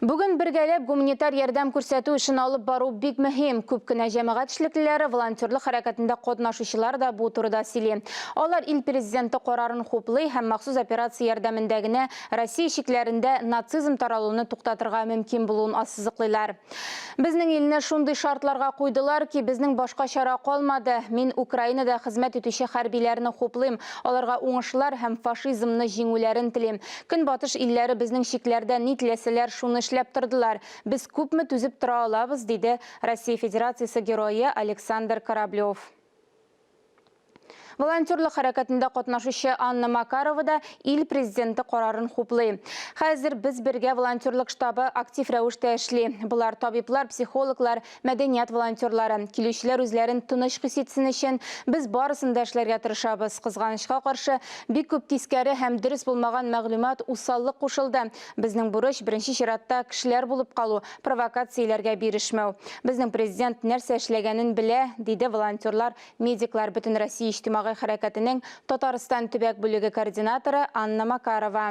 Бүген бергәләп гуманитар ярдәм күрсәтү эшен алып бару бик мөһим. Күп кенә җәмәгать эшлеклеләре, волонтерлык хәрәкәтендә катнашучылар да бу турыда сөйли. Алар ил Президенты карарын хуплый һәм махсус операция ярдәмендә генә Россия чикләрендә нацизм таралуны туктатырга мөмкин булуын ассызыклыйлар. Безнең илне шундый шартларга куйдылар ки, безнең башка чара калмады. Мин Украинада хезмәт итүче хәрбиләрне хуплыйм, аларга уңышлар һәм фашизмны җиңүләрен телим. Көнбатыш илләре безнең чикләрдә ни теләсәләр, шуны эшләп тордылар. Без күпме түзеп тора алабыз, диде Россия Федерациясе Герое Александр Кораблев. Волонтерлык хәрәкәтендә катнашучы Анна Макарова да ил Президенты карарын хуплый. Хәзер Без бергә волонтерлык штабы актив рәвештә эшли. Болар табиблар, психологлар, Мәдәният волонтерлары, килүчеләр үзләрен тыныч хис итсен өчен, без барысын да эшләргә тырышабыз. Кызганычка каршы, бик күп тискәре һәм дөрес булмаган мәгълүмат, усаллык кушылды. Безнең бурыч, беренче чиратта, кешеләр булып калу, провокацияләргә бирешмәү. Безнең Президент нәрсә эшләгәнен белә, диде волонтерлар, медиклар Бөтенроссия иҗтимагый хәрәкәтенең Татарстан төбәк бүлеге координаторы Анна Макарова.